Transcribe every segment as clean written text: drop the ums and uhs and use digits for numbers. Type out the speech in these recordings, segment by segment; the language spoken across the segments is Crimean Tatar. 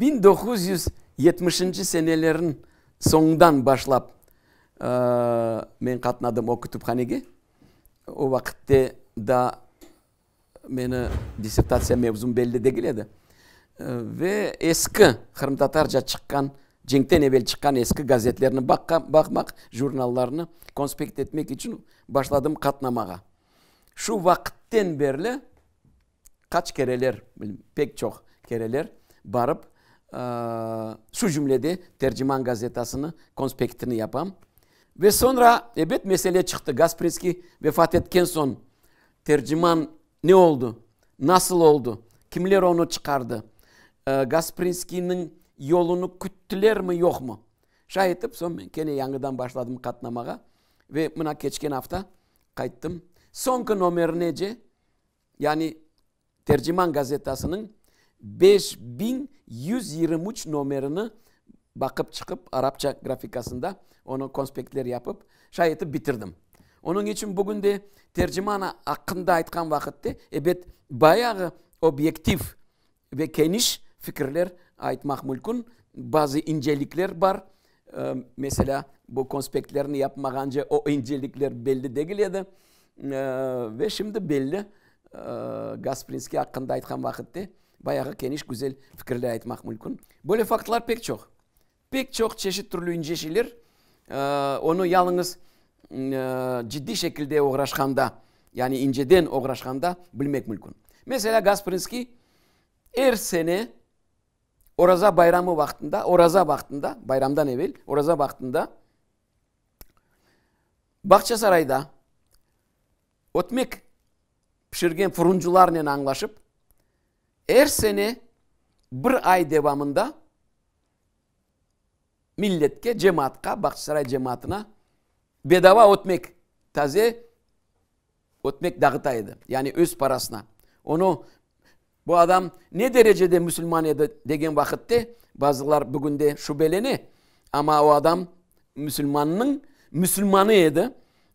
1970-nci senelerin soñundan başlap men qatnadım o kütüphanege. O vaqıtte daa meni dissertatsiya mevzum belli degil edi. Ve eski qırımtatarca çıqqan, cenkten evel çıqqan eski gazetlerni baqmaq, jurnallarnı konspekt etmek içün başladım qatnamağa. Şu vaqıtten berli qaç kereler, pek çoq kereler barıp, şu cümlede Terciman gazetasını konspektini yapam. Ve soñra, ebet, mesele çıqtı, Gasprinskiy vefat etken soñ Terciman ne oldı? Nasıl oldı? Kimler onı çıqardı? Gasprinskiyniñ yolunı küttilermi, yoqmı? Şay etip, soñ men kene yañıdan başladım qatnamağa ve mına keçken afta qayttım. Soñki nomerinece, yani Terciman gazetasınıñ 5123 nomerini baqıp çıqıp, arapça grafikasında onı konspektler yapıp, şay etip bitirdim. Onıñ içün bugün de Terciman aqqında aytqan vaqıtte, ebet, bayağı obyektiv ve keniş fikirler aytmaq mülkün. Bazı incelikler bar. Meselâ, bu konspektlerni yapmağance o incelikler belli degil edi. Ve şimdi belli, Gasprinskiy aqqında aytqan vaqıtte bayağı keniş, güzel fikirler aytmaq mülkün. Böyle faktlar pek çoq. Pek çoq çeşit türlü ince şeyler, onı yalıñız ciddiy şekilde oğraşqanda, yani inceden oğraşqanda bilmek mülkün. Meselâ, Gasprinskiy er sene Oraza bayramı vaqtında, oraza vaqtında, bayramdan evel, oraza vaqtında Bağçasarayda ötmek pişirgen furuncılarnen añlaşıp, er sene bir ay devamında milletke, cemaatqa, Bağçasaray cemaatına bedava ötmek, taze ötmek dağıta edi, yani öz parasına. Onı, bu adam ne derecede müsülman edi degen vaqıtte, bazılar bugün de şübelene, amma o adam müsülmannıñ müsülmanı edi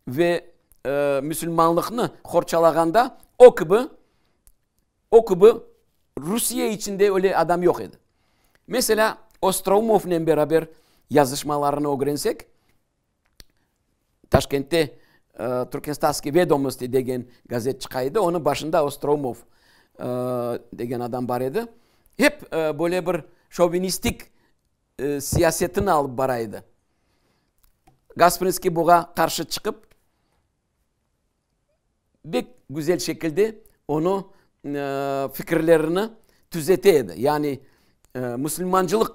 ve müsülmanlıqnı qorçalağanda o kibi, o kibi Rusiye içinde öyle adam yoq edi. Meselâ, Ostroumovnen beraber yazışmalarını ögrensek, Taşkentte Turkestanskiy vedomosti degen gazet çıqa edi, onıñ başında Ostroumov degen adam bar edi. Hep böyle bir şovinistik siyasetini alıp bara edi. Gasprinskiy buğa qarşı çıqıp, bek güzel şekilde onı fikirlerini tüzete edi. Yani musulmancılıq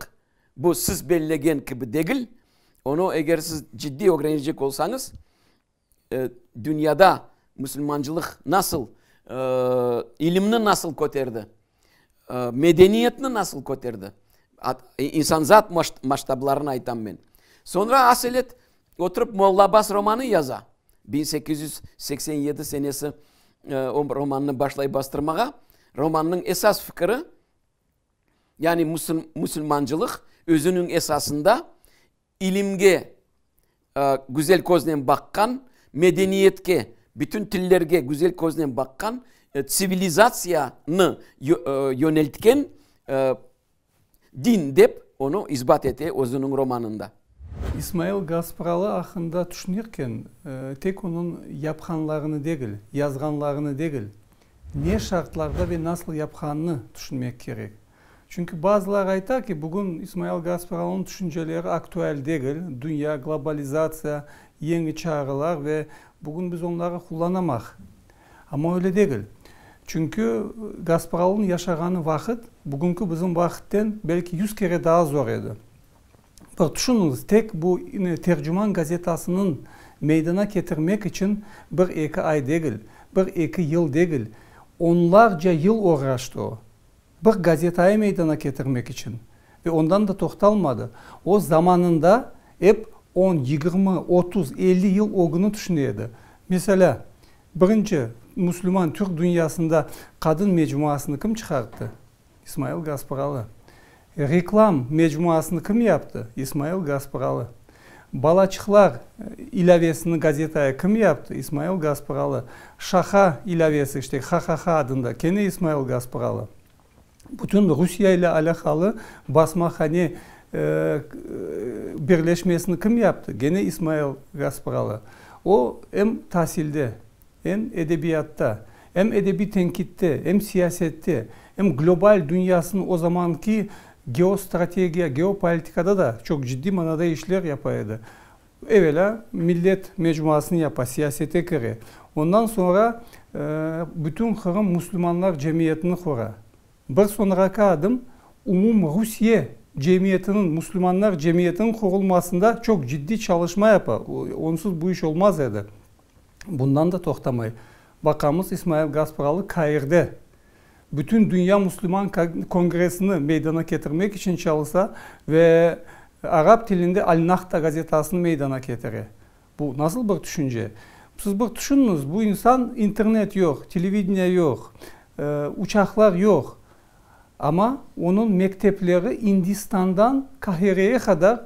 bu siz bellegen kibi degil, onı eger siz ciddiy ögrenecek olsañız, dünyada musulmancılıq nasıl ilimni nasıl köterdi, medeniyetni nasıl köterdi, insanzat masştablarını aytam men. Soñra aselet Oturıp Molla Abbas romanı yaza. 1887 senesi o romannı başlay bastırmağa. Romannıñ esas fikiri, yani musulmancılıq özüniñ esasında ilimge güzel köznen baqqan, medeniyetke, bütün tillerge güzel köznen baqqan, tsivilizatsiyanı yöneltken Din dep onı isbat ete özüniñ romanında. İsmail Gaspralı aqqında tüşünirken, tek onıñ yapqanlarını degil, yazğanlarını degil, ne şartlarda ve nasıl yapqanını tüşünmek kerek. Çünki bazıları ayta ki, bugün İsmail Gaspralınıñ tüşünceleri aktual degil, dünya, globalizatsiya, yeñi çağrılar ve bugün biz onları qullanamaq. Amma öyle degil. Çünki Gaspralınıñ yaşağanı vaqıt, bugünki bizim vaqıtten belki yüz kere daa zor edi. Bir tüşüniñiz, tek bu Tercüman gazetasınıñ meydana ketirmek içün bir-eki ay degil, bir-eki yıl degil, onlarca yıl oğraştı o. Bir gazetayı meydana ketirmek içün. Ve ondan da toqtalmadı. O, zamanında ep on, 20, 30, 50 yıl ögüni tüşüne edi. Meselâ, birinci musulman türk dünyasında qadın mecmuasını kim çıqarttı? İsmail Gaspıralı. Reklam mecmuasını kim yaptı? İsmail Gaspıralı. Balaçıqlar ilâvesini gazetaya kim yaptı? İsmail Gaspıralı. Şaha ilâvesi, işte, Ha-ha-ha adında, kene İsmail Gaspıralı. Bütün Rusiye ile alâqalı basmahane birleşmesini kim yaptı? Gene İsmail Gaspralı. O, em tasilde, em edebiyatta, em edebiy tenkitte, em siyasette, em global dünyasınıñ o zamanki geostrategiya, geopolitikada da çoq ciddiy manada işler yapa edi. Evelâ, Millet mecmuasını yapa, siyasete kire. Ondan soñra Bütün Qırım musulmanlar cemiyetini qura. Bir soñraki adım, Umumrusiye cemiyetiniñ, musulmanlar cemiyetiniñ qurulmasında çoq ciddiy çalışma yapa, onsuz bu iş olmaz edi. Bundan da toqtamay. Baqamız, İsmail Gaspralı Kairde Bütün Dünya Musulman Kongressini meydana ketirmek içün çalışa ve arap tilinde Al-Nahda gazetasını meydana ketire. Bu nasıl bir tüşünce? Siz bir tüşüniñiz, bu insan internet yoq, televideniye yoq, uçaqlar yoq, amma onıñ mektepleri İndistandan Kahireye qadar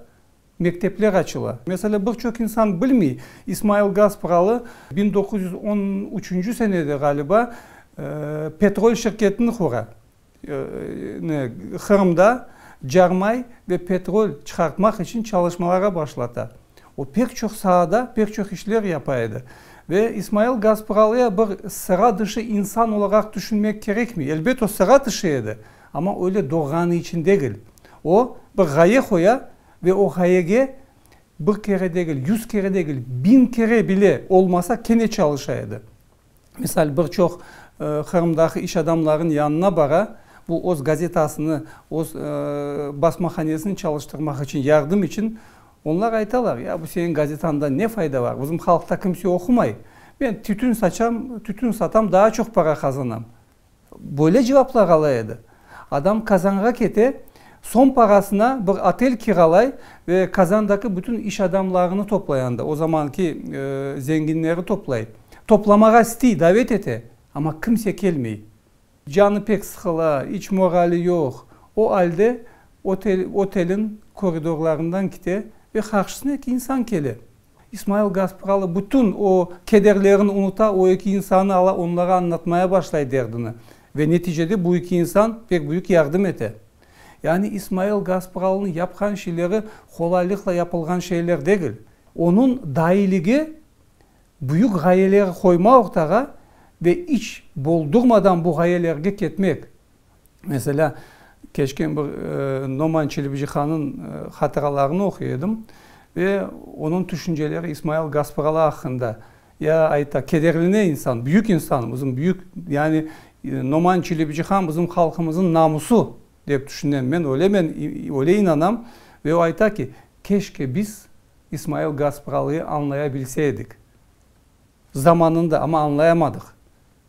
mektepler açıla. Meselâ, bir çoq insan bilmey, İsmail Gaspralı 1913 senede, ğaliba, petrol şirketini qura. Qırımda carmay ve petrol çıqartmaq içün çalışmalara başlata. O pek çoq saada pek çoq işler yapa edi. Ve İsmail Gaspralıya bir sıra dışı insan olaraq tüşünmek kerekmey. Elbet, o sıra dışı edi, amma öyle doğğanı içün degil. O, bir ğaye qoya ve o ğayege bir kere degil, yüz kere degil, biñ kere bile olmasa kene çalışa edi. Misal, bir çoq Qırımdaki iş adamlarınıñ yanına bara, bu öz gazetasını, öz basmahanesini çalıştırmaq içün, yardım içün. Onlar aytalar, ya bu seniñ gazetañdan ne fayda bar, bizim halqta kimse oqumay. Men tütün saçam, tütün satam, daa çoq para qazanam. Böyle cevaplar ala edi. Adam Kazanğa kete, soñ parasına bir otel kiralay ve Kazandaki bütün iş adamlarını toplay anda, o zamanki zenginleri toplay. Toplamağa istey, davet ete, amma kimse kelmey. Canı pek sıqıla, iç morali yoq. O alde otel, otelin koridorlarından kite ve qarşısına eki insan kele. İsmail Gaspralı bütün o kederlerini unuta, o eki insanı ala, onlara añlatmaya başlay derdini. Ve neticede bu eki insan pek büyük yardım ete. Yani İsmail Gaspralınıñ yapqan şeyleri qolaylıqla yapılğan şeyler degil. Onıñ dailigi büyük ğayeler qoyma ortağa ve iç boldurmadan bu ğayelerge ketmek. Meselâ, keçken bir Noman Çelebicihanıñ hatıralarını oquy edim ve onıñ tüşünceleri İsmail Gaspralı aqqında. Ya ayta, kederlene insan, büyük insan, bizim büyük, yani Noman Çelebicihan bizim halqımıznıñ namusı, dep tüşünem men, öyle men öyle inanam. Ve o ayta ki, keşke biz İsmail Gaspralıyı añlaya bilse edik zamanında, amma añlayamadıq.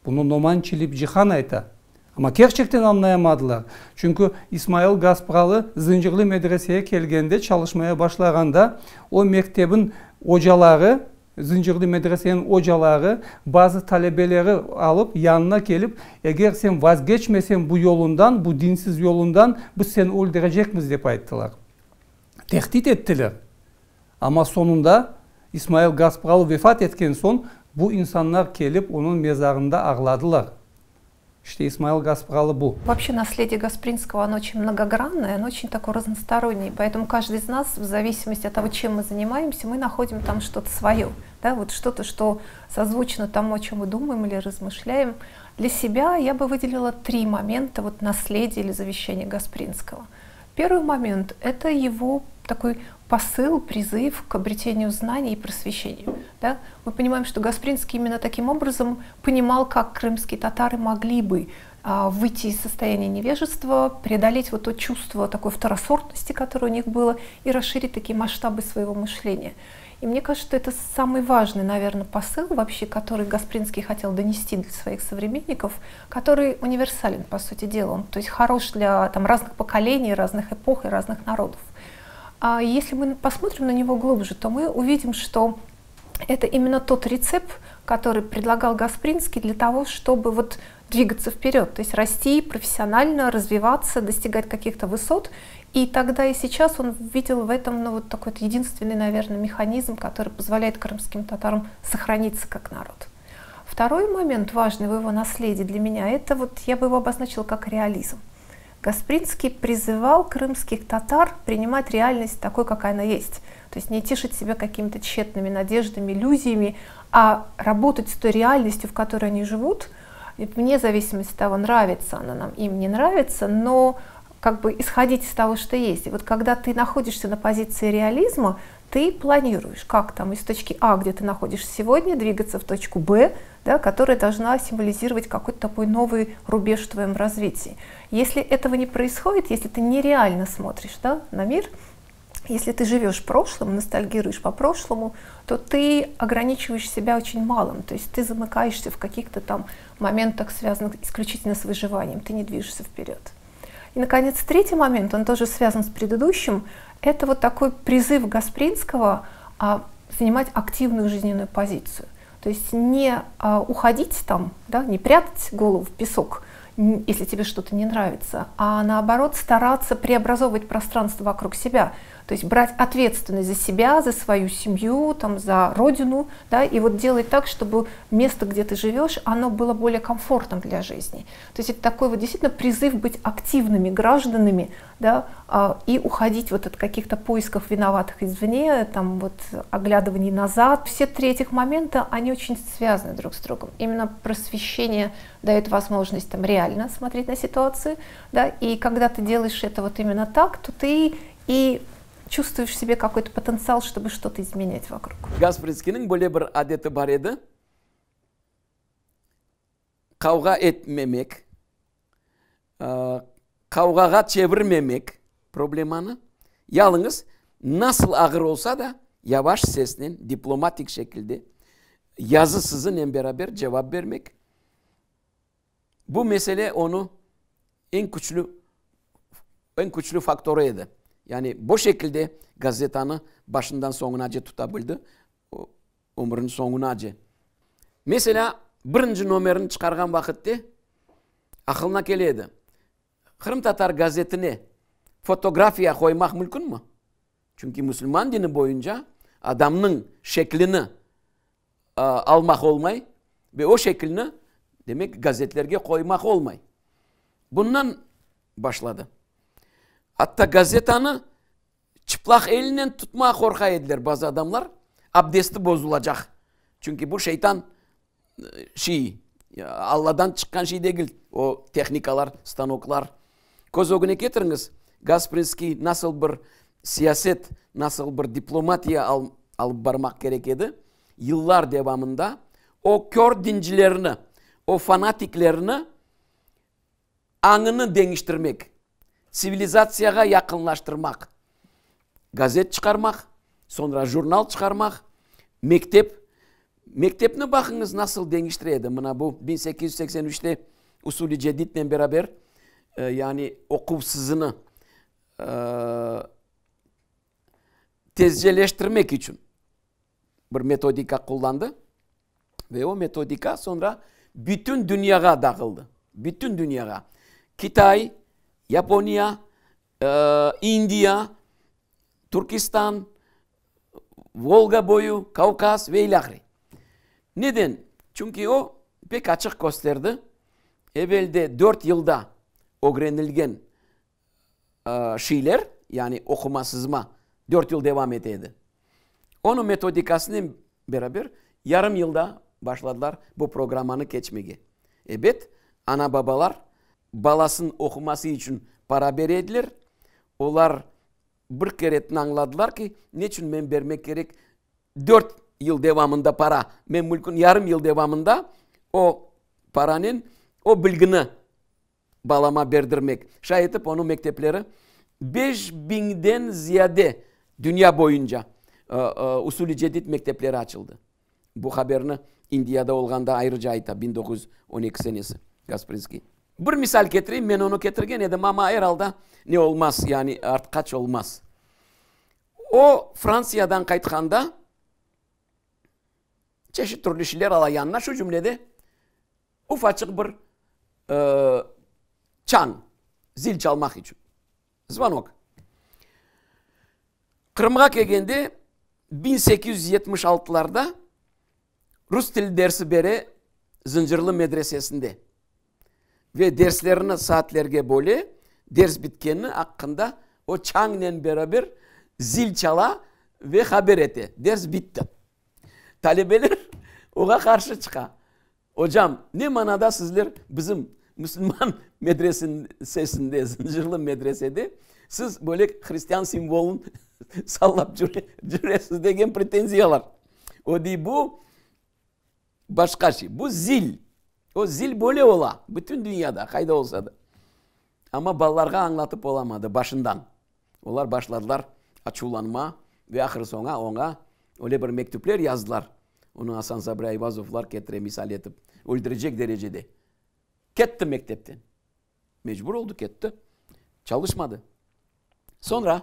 Bunı Noman Çelebicihan ayta. Amma kerçekten añlayamadılar. Çünki İsmail Gaspralı Zıncırlı medreseye kelgende, çalışmaya başlağanda, o mektebin ocaları, Zıncırlı medreseniñ ocaları bazı talebeleri alıp, yanına kelip, Eger sen vazgeçmeseñ bu yolundan, bu dinsiz yolundan, biz seni öldürecekmiz, dep ayttılar. Tehdit ettiler. Amma soñunda, İsmail Gaspralı vefat etken soñ, bu insanlar kelip onıñ mezarında ağladılar. İşte İsmail Gaspralı bu. Вообще наследие Гаспринского, оно очень многогранное, оно очень такое разностороннее, поэтому каждый из нас, в зависимости от того, чем мы занимаемся, мы находим там что-то свое, да, вот что-то, что созвучно тому, о чем мы думаем или размышляем. Для себя я бы выделила три момента вот наследия или завещания Гаспринского. Первый момент – это его такой посыл, призыв к обретению знаний и просвещению. Да? Мы понимаем, что Гаспринский именно таким образом понимал, как крымские татары могли бы а, выйти из состояния невежества, преодолеть вот то чувство такой второсортности, которое у них было, и расширить такие масштабы своего мышления. И мне кажется, что это самый важный, наверное, посыл вообще, который Гаспринский хотел донести для своих современников, который универсален, по сути дела. Он, то есть хорош для там, разных поколений, разных эпох и разных народов. А если мы посмотрим на него глубже, то мы увидим, что это именно тот рецепт, который предлагал Гаспринский для того, чтобы вот двигаться вперед, то есть расти профессионально, развиваться, достигать каких-то высот. И тогда и сейчас он видел в этом ну, вот такой вот единственный, наверное, механизм, который позволяет крымским татарам сохраниться как народ. Второй момент важный в его наследии для меня, это вот я бы его обозначила как реализм. Гаспринский призывал крымских татар принимать реальность такой, какая она есть. То есть не тешить себя какими-то тщетными надеждами, иллюзиями, а работать с той реальностью, в которой они живут, вне зависимости от того, нравится она нам, им не нравится, но как бы исходить из того, что есть. И вот когда ты находишься на позиции реализма, ты планируешь, как там из точки А, где ты находишься сегодня, двигаться в точку Б, да, которая должна символизировать какой-то такой новый рубеж в твоем развитии. Если этого не происходит, если ты нереально смотришь да, на мир, если ты живешь прошлым, ностальгируешь по прошлому, то ты ограничиваешь себя очень малым, то есть ты замыкаешься в каких-то там моментах, связанных исключительно с выживанием, ты не движешься вперед. И, наконец, третий момент, он тоже связан с предыдущим, это вот такой призыв Гаспринского а, занимать активную жизненную позицию. То есть не а, уходить там, да, не прятать голову в песок, если тебе что-то не нравится, а наоборот стараться преобразовывать пространство вокруг себя. То есть брать ответственность за себя, за свою семью, там, за родину, да, и вот делать так, чтобы место, где ты живешь, оно было более комфортным для жизни. То есть это такой вот действительно призыв быть активными гражданами, да, а, и уходить вот от каких-то поисков виноватых извне, там вот оглядываний назад. Все три этих момента, они очень связаны друг с другом. Именно просвещение дает возможность там реально смотреть на ситуацию, да, и когда ты делаешь это вот именно так, то ты и чувствуешь в себе какой-то потенциал, чтобы что-то изменять вокруг. Gasprinskiyniñ böyle bir adeti bar edi, qavğa etmemek, qavğağa çevirmemek problemanı, yalıñız nasıl ağır olsa da, yavaş sesnen, diplomatik şekilde, yazı sızınen beraber cevap bermek. Bu mesele onı eñ küçlü eñ küçlü faktorı edi. Yani bu şekilde gazetanı başından soñunace tuta bildi, ömrüniñ soñunace. Meselâ, birinci nomerini çıqarğan vaqıtte aqılına kele edi, qırımtatar gazetine fotografiya qoymaq mümkünmi? Çünki musulman dini boyunca adamnıñ şeklini almaq olmay ve o şekilni, demek, gazetlerge qoymaq olmay. Bundan başladı. Atta gazetanı çıplaq elinen tutmağa qorqa ediler bazı adamlar, abdesti bozulacaq. Çünki bu şeytan şeyi, Alladan çıqqan şey degil, o tehnikalar, stanoklar. Köz ögüne ketiriñiz, Gasprinskiy nasıl bir siyaset, nasıl bir diplomatiya alıp barmaq kerek edi, yıllar devamında o kör dincilerni, o fanatiklerni añını deñiştirmek, tsivilizatsiyağa yaqınlaştırmaq, gazet çıqarmaq, soñra jurnal çıqarmaq, mektep, mektepni baqıñız nasıl deñiştire edi, mına bu 1883-te usul-i cedidnen beraber, yani oquv sızını tezceleştirmek içün bir metodika qullandı ve o metodika soñra bütün dünyağa dağıldı. Bütün dünyağa. Kitay, Yaponiya, İndiya, Türkistan, Volga boyu, Kavkaz ve ilâhre. Neden? Çünki o pek açıq kösterdi, evelde dört yılda ögrenilgen şeyler, yani oquma-sızma dört yıl devam ete edi. Onıñ metodikasınen beraber yarım yılda başladılar bu programmanı keçmege. Ebet, ana-babalar balasınıñ oquması içün para bere ediler. Olar bir keretin añladılar ki, neçün men bermek kerek dört yıl devamında para, men mülkün yarım yıl devamında o paranen o bilgini balama berdirmek. Şay etip, onıñ mektepleri 5000-den ziyade dünya boyunca usul-i cedid mektepleri açıldı. Bu haberni İndiyada olğanda ayrıca ayta, 1912 senesi, Gasprinskiy. Bir misal ketireyim, men onı ketirgen edim, amma er alda ne olmaz, yani artqaç olmaz. O, Fransiyadan qaytqanda, çeşit türlü şeyler ala yanına, şu cümlede ufaçıq bir çañ, zil çalmaq içün, zvonok. Qırımğa kelgende 1876-larda rus tili dersi bere Zıncırlı medresesinde ve derslerini saatlerge böle. Ders bitkeni aqqında o çañnen beraber zil çala ve haber ete, ders bitti. Talebeler oña qarşı çıqa. Ocam, ne manada sizler bizim musulman medresesinde, Zıncırlı medresede, siz böyle hristian simvolın sallap cüresiz degen pretenziyalar. O dey, bu başqa şey, bu zil. O zil böyle ola bütün dünyada, qayda olsa da. Amma balalarğa añlatıp olamadı başından. Olar başladılar açuvlanma ve ahır soña oña öyle bir mektüpler yazdılar, onı Asan Sabri Ayvazovlar ketire misal etip, öldürecek derecede. Ketti mektepten. Mecbur oldı, ketti. Çalışmadı. Soñra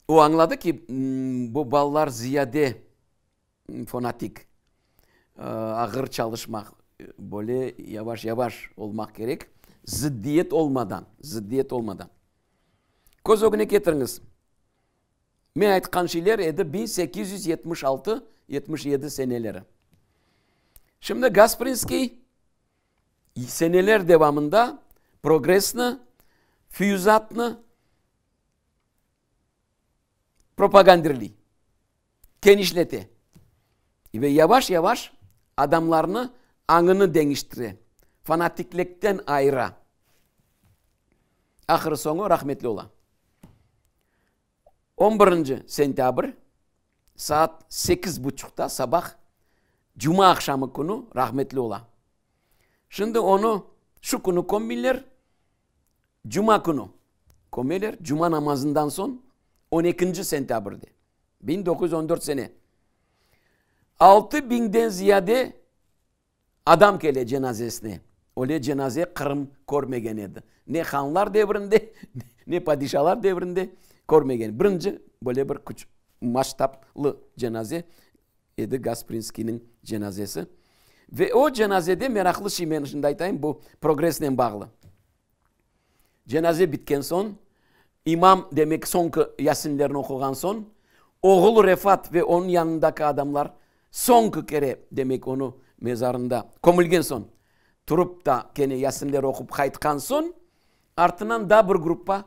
o añladı ki, bu balalar ziyade Fonatik, ağır çalışmaq, böyle yavaş-yavaş olmaq kerek, zıddiyet olmadan, zıddiyet olmadan. Köz ögüne ketiriñiz, men aytqan şeyler edi 1876, 77 seneleri. Şimdi Gasprinskiy seneler devamında progressni, füyüzatnı propagandirliy. Kenişlete ve yavaş-yavaş adamlarnı añını deñiştire, fanatiklikten ayıra. Ahırı soñu rahmetli ola. On birinci sentâbr saat sekiz buçuqta sabah cuma aqşamı künü rahmetli ola. Şimdi onı şu künü kömmeyler, cuma künü kömeler, cuma namazından soñ on ekinci sentâbrde. 1914 sene. Altı biñden ziyade adam kele cenazesine. Öyle cenaze Qırım körmegen edi. Ne hanlar devrinde, ne padişalar devrinde körmegen. Birinci böyle bir küç, masştablı cenaze edi Gasprinskiyniñ cenazesi. Ve o cenazede meraqlı şey, men şimdi aytayım, bu progressnen bağlı. Cenaze bitken soñ, imam, demek, soñki yasinlerni oquğan soñ, oğlu Refat ve onıñ yanındaki adamlar soñki kere, demek, onı mezarında kömülgen soñ, turıp da kene yasinler oqup qaytqan soñ, artınan daa bir gruppa,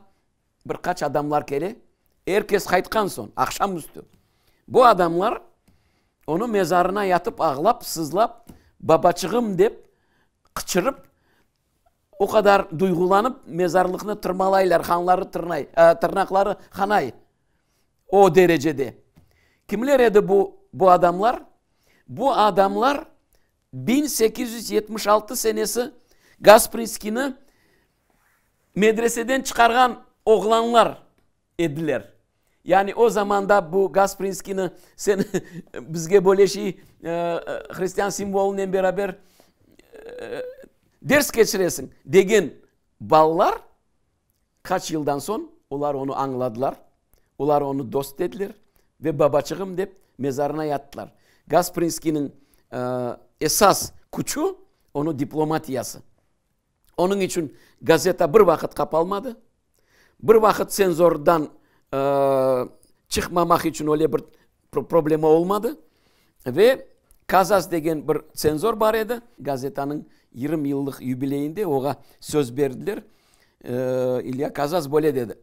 bir qaç adamlar kele, er kes qaytqan soñ, aqşam üstü. Bu adamlar onı mezarına yatıp ağlap, sızlap, babaçığım dep qıçırıp, O qadar duyğulanıp, mezarlıqnı tırmalaylar, hanları tırnay, tırnaqları hanay. O derecede. Kimler edi bu, bu adamlar? Bu adamlar 1876 senesi Gasprinskiyni medreseden çıqarğan oğlanlar ediler. Yani o zamanda bu Gasprinskiyni sen bizge böyle şey hristian simvolınen beraber ders keçiresiñ degen balalar qaç yıldan soñ olar onı añladılar, olar onı dost dediler ve babaçığım dep mezarına yattılar. Gasprinskiyniñ esas küçü onıñ diplomatiyası. Onıñ içün gazeta bir vaqıt qapalmadı, bir vaqıt tsenzordan çıqmamaq içün öyle bir problema olmadı. Ve Kazas degen bir tsenzor bar edi, gazetanıñ 20 yıllıq yubileyinde oğa söz berdiler. İlya Kazas böyle dedi,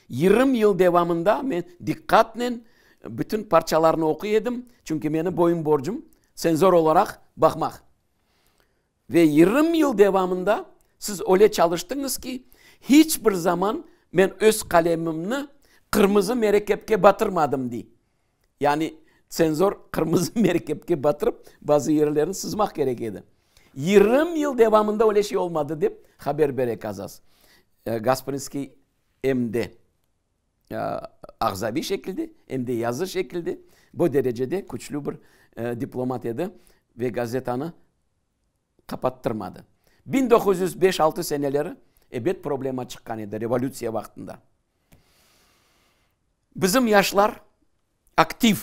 20 yıl devamında men diqqatnen bütün parçalarnı oquy edim, çünki meni boyun-borcum tsenzor olaraq baqmaq. Ve 20 yıl devamında siz öyle çalıştıñız ki, hiç bir zaman men öz qalemimni qırmızı merekepke batırmadım, dey. Yani tsenzor qırmızı merekepke batırıp, bazı yerlerini sızmaq kerek edi. 20 yıl devamında öyle şey olmadı, dep haber bere Kazas. Gasprinskiy em de ağzaviy şekilde, em de yazı şekilde bu derecede küçlü bir diplomat edi ve gazetanı qapattırmadı. 1905-6 seneleri ebet problema çıqqan edi, revolütsiya vaqtında. Bizim yaşlar, aktiv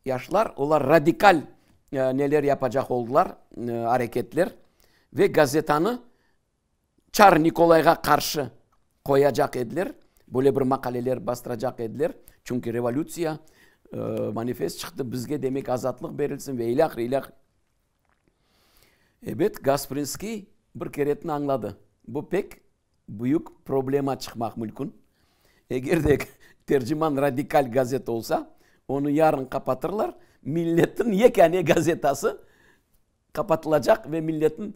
yaşlar, olar radikal neler yapacaq oldılar, areketler ve gazetanı Çar Nikolayğa qarşı qoyacaq ediler, böyle bir maqaleler bastıracaq ediler, çünki revolütsiya, manifest çıqtı, bizge demek azatlıq berilsin ve ilâhre, ilâhre. Ebet, Gasprinskiy bir keretni añladı, bu pek. Büyük problema çıqmaq mülkün. Eger de Terciman radikal gazet olsa, onı yarın qapatırlar, milletniñ yekâne gazetası qapatılacaq ve milletni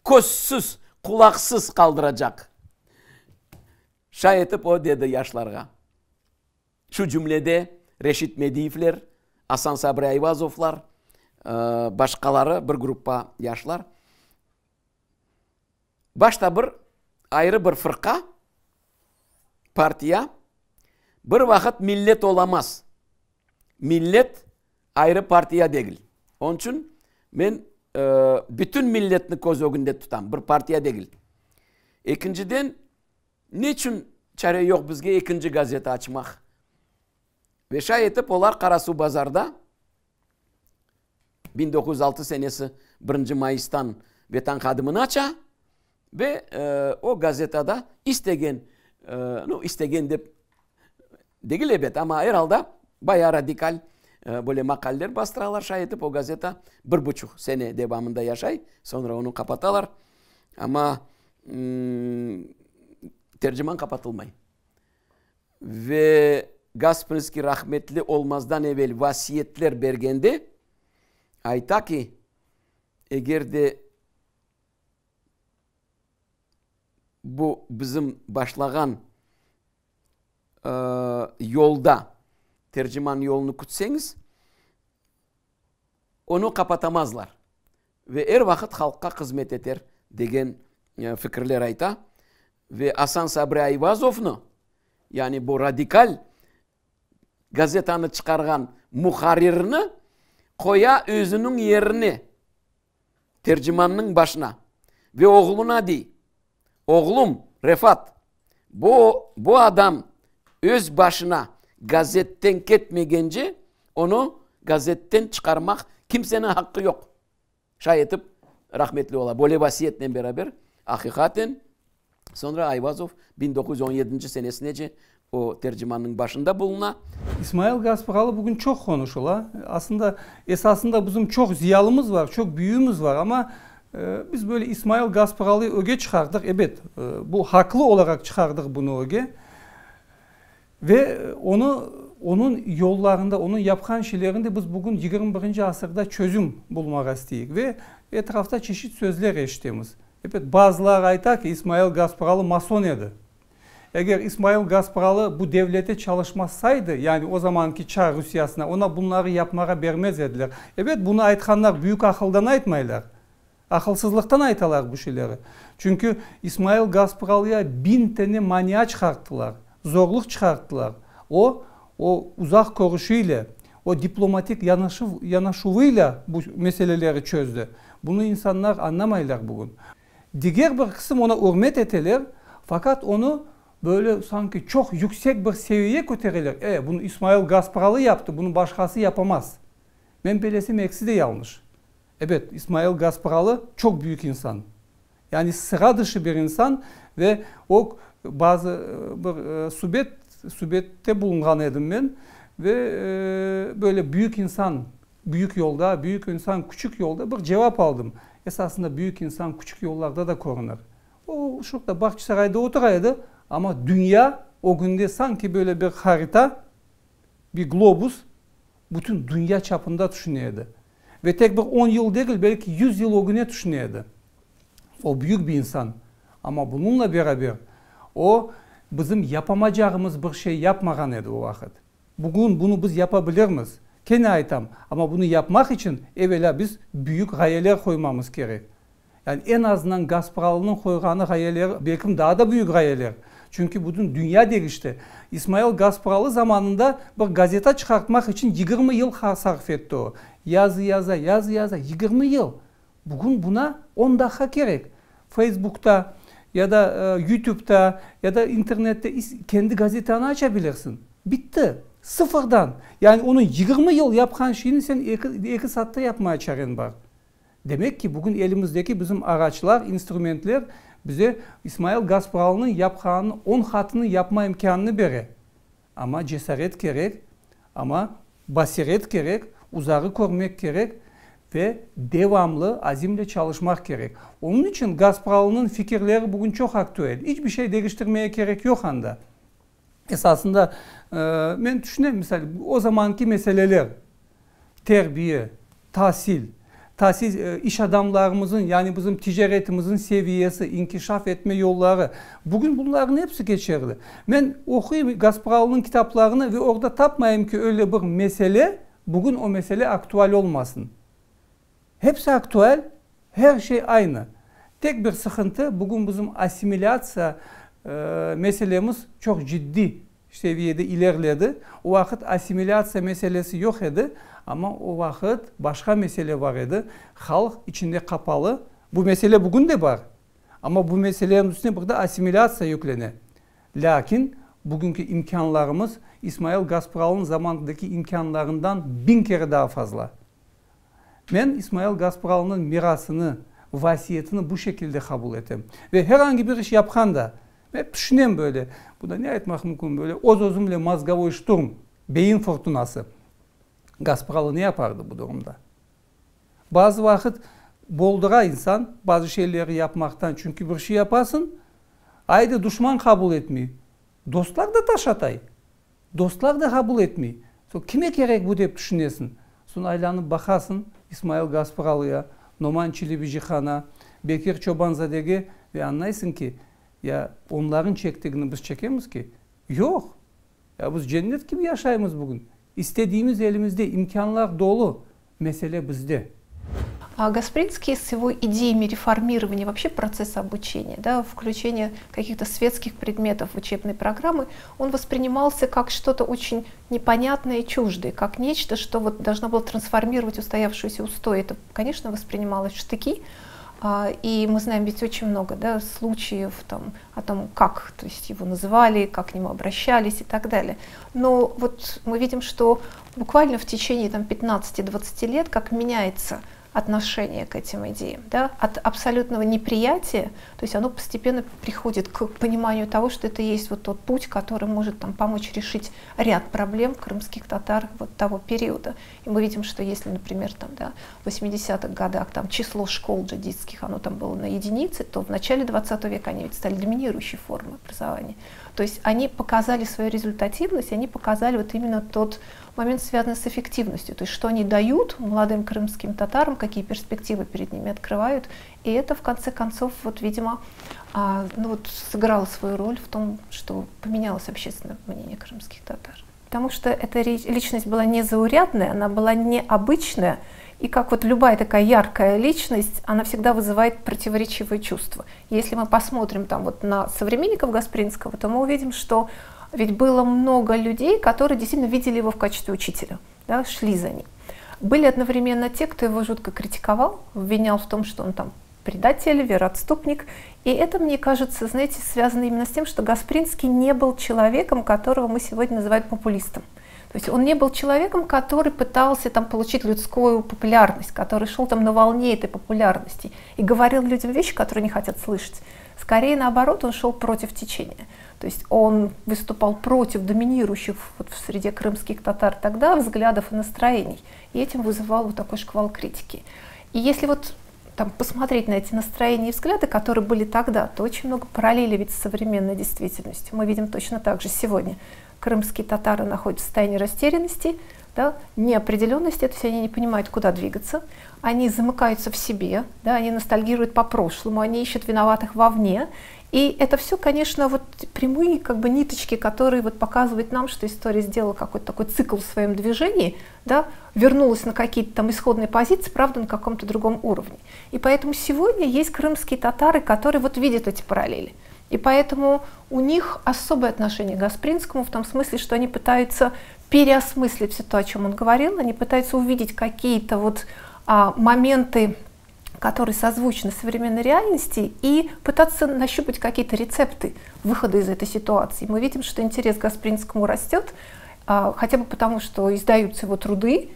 közsüz, qulaqsız qaldıracaq. Şay etip o dedi yaşlarğa. Şu cümlede Reşit Mediyevler, Asan Sabri Ayvazovlar, başqaları, bir gruppa yaşlar. Başta bir ayrı bir fırqa, partiya, bir vaqıt millet olamaz. Millet ayrı partiya degil. Onıñ içün men bütün milletni köz ögünde tutam, bir partiya degil. Ekinciden, neçün çare yoq bizge ekinci gazeta açmaq? Ve şay etip olar Qarasuvbazarda 1906 senesi birinci mayıstan Vetan Hadimini aça ve o gazetada istegen, nu, istegen dep degil ebet, amma er alda bayağı radikal böyle maqaleler bastıralar. Şay etip o gazeta bir buçuq sene devamında yaşay, soñra onı qapatalar. Amma Terciman qapatılmay. Ve Gasprinskiy rahmetli olmazdan evel vasiyetler bergende ayta ki, eger de bu bizim başlağan yolda Terciman yolunı kütseñiz, onı qapatamazlar ve er vaqıt halqqa hızmet eter, degen fikirler ayta. Ve Asan Sabri Ayvazovnı, yani bu radikal gazetanı çıqarğan muharrirni qoya özüniñ yerine, Tercimannıñ başına ve oğluna dey, Oğlum, Refat, bu, bu adam öz başına gazetten ketmegence, onı gazetten çıqarmaq kimseniñ haqqı yoq. Şay etip, rahmetli ola. Böyle vasiyetnen beraber, aqiqaten, soñra Ayvazov 1917 senesinece o Tercimannıñ başında buluna. İsmail Gaspıralı bugün çoq qonuşıla. Aslında, esasında bizim çoq ziyalımız var, çoq büyüğimiz var, amma biz böyle İsmail Gaspıralı'yı öge çıqardıq, ebet, bu haqlı olaraq çıqardıq bunı öge. Ve onı, onıñ yollarında, onıñ yapqan şeylerinde biz bugün yigirmi birinci asırda çözüm bulmağa isteyik. Ve etrafta çeşit sözler eşitemiz. Ebet, bazıları ayta ki, İsmail Gaspıralı mason edi. Eger İsmail Gaspıralı bu devlete çalışmasaydı, yani o zamanki çar Rusiyasına, ona bunları yapmağa bermez ediler. Ebet, bunı aytqanlar büyük aqıldan aytmaylar. Aqılsızlıqtan aytalar bu şeyleri. Çünki İsmail Gaspıralıya biñ tane mania çıqarttılar, zorluq çıqarttılar. O, o uzaq körüşiyle, o diplomatik yanaşuv, yanaşuvıyla bu meseleleri çözdi. Bunı insanlar añlamaylar bugün. Diger bir qısım ona ürmet eteler, faqat onı böyle sanki çoq yüksek bir seviyeye kötereler, E, bunı İsmail Gaspıralı yaptı, bunı başqası yapamaz. Men belesem ekisi de yañlış. Ebet, İsmail Gaspıralı çoq büyük insan. Yani sıra dışı bir insan ve o bazı bir subet, subette bulunğan edim men ve böyle büyük insan büyük yolda, büyük insan küçük yolda bir cevap aldım. Esasında büyük insan küçük yollarda da körünir. O şurada Bağçasarayda otura edi, amma dünya ögünde sanki böyle bir harita, bir globus, bütün dünya çapında tüşüne edi. Ve tek bir on yıl degil, belki yüz yıl ögüne tüşüne edi. O büyük bir insan. Amma bunıñla beraber o, bizim yapamacağımız bir şey yapmağan edi o vaqıt. Bugün bunı biz yapa bilirmiz. Kene aytam, amma bunı yapmaq içün evelâ biz büyük ğayeler qoymamız kerek. Yani eñ azından Gaspıralınıñ qoyğanı ğayeler, belkim daa da büyük ğayeler. Çünki bütün dünya deñişti. İsmail Gaspıralı zamanında bir gazeta çıqartmaq içün 20 yıl sarf etti o. Yazı yaza, yazı yaza, 20 yıl. Bugün buna on daqqa kerek. Feysbukta ya da YouTubeta ya da internette kendi gazetanı aça bilirsiñ. Bitti. Sıfırdan. Yani onıñ 20 yıl yapqan şeyini sen eki, eki saatta yapmaya çareñ bar. Demek ki, bugün elimizdeki bizim araçlar, instrumentler bize İsmail Gaspıralınıñ yapqanını on qatını yapma imkânını bere. Amma cesaret kerek, amma basiret kerek, uzağı körmek kerek. Ve devamlı azimle çalışmaq kerek. Onıñ içün Gaspralınıñ fikirleri bugün çoq aktüel. İç bir şey deñiştirmege kerek yoq anda. Esasında, men tüşünem, misal, o zamanki meseleler, terbiye, tasil, tasil, iş adamlarımızıñ, yani bizim ticaretimizniñ seviyesi, inkişaf etme yolları, bugün bunlarnıñ episi keçerli. Men oquyım Gaspralınıñ kitaplarını ve orada tapmayım ki, öyle bir mesele, Bugün o mesele aktual olmasın. Hepsi aktual, her şey aynı. Tek bir sıqıntı, bugün bizim assimilâtsiya meselemiz çoq ciddiy seviyede ilerledi. O vaqıt assimilâtsiya meselesi yoq edi, amma o vaqıt başqa mesele bar edi, halq içinde qapalı, bu mesele bugün de bar, amma bu meseleniñ üstüne bir de assimilâtsiya yüklene. Lâkin bugünki imkânlarımız İsmail Gaspralınıñ zamanındaki imkânlarından biñ kere daa fazla. Men İsmail Gaspralınıñ mirasını, vasiyetini bu şekilde qabul etem. Ve her angi bir iş yapqanda, men ep tüşünem böyle, bu da ne aytmaq mümkün, böyle öz-özümle mozgovoy şturm, beyin furtunası. Gaspralı ne yapardı bu durumda? Bazı vaqıt boldura insan bazı şeyleri yapmaqtan, çünki bir şey yapasıñ, aydı duşman qabul etmey, dostlar da taş atay, dostlar da qabul etmey. Soñ kime kerek bu dep tüşünesiñ. Soñ aylanıp baqasıñ İsmail Gaspıralıya, Noman Çelebicihana, Bekir Çobanzadege ve añlaysıñ ki, ya onların çektigini biz çekemiz ki? Yoq! Ya biz cennet kibi yaşaymız bugün. İstediğimiz elimizde, imkânlar dolu, mesele bizde. Gasprinskiy с его идеями реформирования вообще процесса обучения, да, включения каких-то светских предметов в учебные программы, он воспринимался как что-то очень непонятное и чуждое, как нечто, что вот должно было трансформировать устоявшуюся устой. Это, конечно, воспринималось в штыки, и мы знаем ведь очень много да, случаев там, о том, как то есть его называли, как к нему обращались и так далее. Но вот мы видим, что буквально в течение там, 15-20 лет, как меняется отношение к этим идеям, да, от абсолютного неприятия, то есть оно постепенно приходит к пониманию того, что это есть вот тот путь, который может там, помочь решить ряд проблем крымских татар вот того периода. И мы видим, что если, например, там, да, в 80-х годах там, число школ джадидских, оно там было на единицы, то в начале 20 века они ведь стали доминирующей формой образования. То есть они показали свою результативность, они показали вот именно тот момент, связанный с эффективностью, то есть что они дают молодым крымским татарам, какие перспективы перед ними открывают. И это, в конце концов, вот, видимо, а, ну, вот, сыграло свою роль в том, что поменялось общественное мнение крымских татар. Потому что эта личность была незаурядная, она была необычная, и как вот любая такая яркая личность, она всегда вызывает противоречивые чувства. Если мы посмотрим там вот на современников Гаспринского, то мы увидим, что ведь было много людей, которые действительно видели его в качестве учителя, да, шли за ним. Были одновременно те, кто его жутко критиковал, обвинял в том, что он там предатель, вероотступник. И это, мне кажется, знаете, связано именно с тем, что Гаспринский не был человеком, которого мы сегодня называем популистом. То есть он не был человеком, который пытался там получить людскую популярность, который шел там на волне этой популярности и говорил людям вещи, которые не хотят слышать. Скорее наоборот, он шел против течения. То есть он выступал против доминирующих вот в среде крымских татар тогда взглядов и настроений. И этим вызывал вот такой шквал критики. И если вот там, посмотреть на эти настроения и взгляды, которые были тогда, то очень много параллелей ведь с современной действительностью. Мы видим точно так же сегодня. Крымские татары находятся в состоянии растерянности, да, неопределенности, то есть они не понимают, куда двигаться, они замыкаются в себе, да, они ностальгируют по прошлому, они ищут виноватых вовне. И это все, конечно, вот прямые как бы ниточки, которые вот показывают нам, что история сделала какой-то такой цикл в своем движении, да, вернулась на какие-то там исходные позиции, правда, на каком-то другом уровне. И поэтому сегодня есть крымские татары, которые вот видят эти параллели. И поэтому у них особое отношение к Гаспринскому в том смысле, что они пытаются переосмыслить все то, о чем он говорил, они пытаются увидеть какие-то вот, а, моменты, которые созвучны современной реальности, и пытаться нащупать какие-то рецепты выхода из этой ситуации. Мы видим, что интерес к Гаспринскому растет, а, хотя бы потому, что издаются его труды,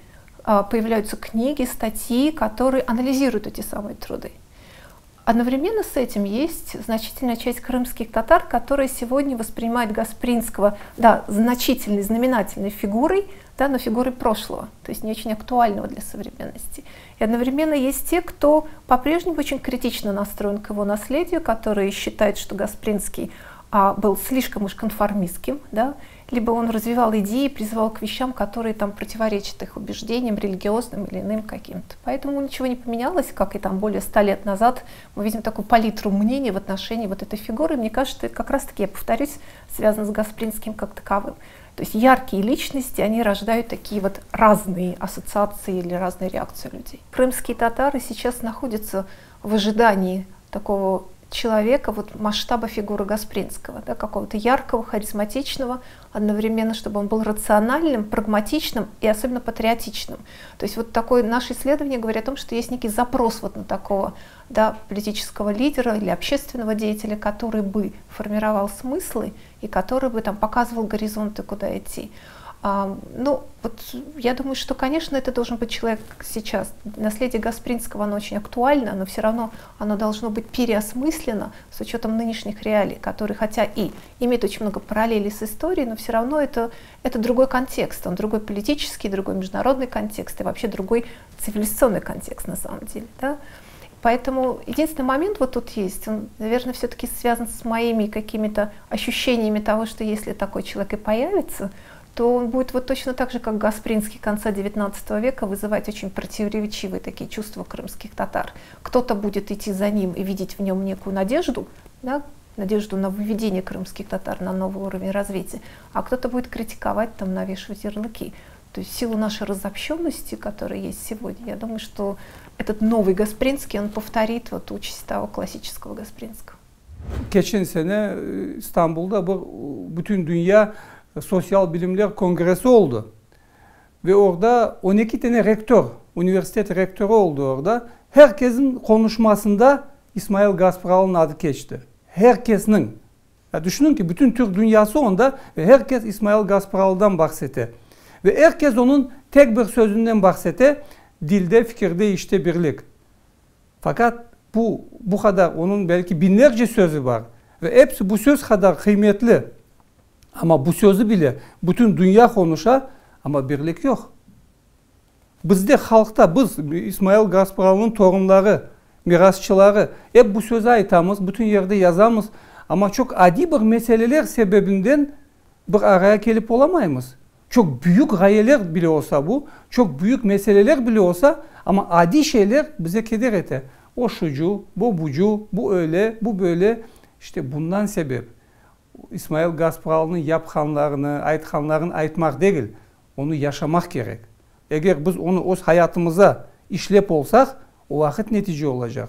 а, появляются книги, статьи, которые анализируют эти самые труды. Одновременно с этим есть значительная часть крымских татар, которые сегодня воспринимают Гаспринского, да, значительной, знаменательной фигурой, да, но фигурой прошлого, то есть не очень актуального для современности. И одновременно есть те, кто по-прежнему очень критично настроен к его наследию, которые считают, что Гаспринский был слишком уж конформистским, да, либо он развивал идеи, призывал к вещам, которые там противоречат их убеждениям, религиозным или иным каким-то. Поэтому ничего не поменялось, как и там более 100 лет назад мы видим такую палитру мнений в отношении вот этой фигуры. Мне кажется, что это как раз-таки, я повторюсь, связано с Гаспринским как таковым. То есть яркие личности, они рождают такие вот разные ассоциации или разные реакции людей. Крымские татары сейчас находятся в ожидании такого человека, вот масштаба фигуры Гаспринского, да, какого-то яркого, харизматичного, одновременно, чтобы он был рациональным, прагматичным и особенно патриотичным. То есть вот такое наше исследование говорит о том, что есть некий запрос вот на такого, да, политического лидера или общественного деятеля, который бы формировал смыслы и который бы там показывал горизонты, куда идти. Я думаю, что, конечно, это должен быть человек сейчас. Наследие Гаспринского, оно очень актуально, но все равно оно должно быть переосмыслено с учетом нынешних реалий, которые, хотя и имеют очень много параллелей с историей, но все равно это другой контекст, он другой политический, другой международный контекст и вообще другой цивилизационный контекст на самом деле. Да? Поэтому единственный момент вот тут есть, он, наверное, все-таки связан с моими какими-то ощущениями того, что если такой человек и появится, то он будет вот точно так же, как Гаспринский конца девятнадцатого века, вызывать очень противоречивые такие чувства крымских татар. Кто-то будет идти за ним и видеть в нем некую надежду, да, надежду на выведение крымских татар на новый уровень развития, а кто-то будет критиковать, навешивать ярлыки. То есть в силу нашей разобщенности, которая есть сегодня, я думаю, что этот новый Гаспринский, он повторит участь того классического Гаспринского. Keçen sene İstanbulda bir bütün dünya Sosyal Bilimler Kongresi oldu. Ve orada 12 tane rektör, üniversite rektörü oldu orada. Herkesin konuşmasında İsmail Gaspıralı'nın adı geçti. Herkesin. Ya düşünün ki bütün Türk dünyası onda ve herkes İsmail Gaspıralı'dan bahsetti. Ve herkes onun tek bir sözünden bahsetti. Dilde, fikirde, işte birlik. Fakat bu kadar onun belki binlerce sözü var. Ve hepsi bu söz kadar kıymetli. Ama bu sözü bile bütün dünya konuşa ama birlik yok. Bizde halkta, biz İsmail Gaspıralı'nın torunları, mirasçıları hep bu sözü aytamız, bütün yerde yazamız. Ama çok adi bir meseleler sebebinden bir araya gelip olamayız. Çok büyük gayeler bile olsa bu, çok büyük meseleler bile olsa ama adi şeyler bize keder ete. O şucu, bu bucu, bu öyle, bu böyle. İşte bundan sebep İsmail Gaspıralı'nın yapqanlarını, aytqanlarını aytmaq değil, onu yaşamaq kerek. Eger biz onu öz hayatımıza işlep olsaq, o vaqıt netice olacaq.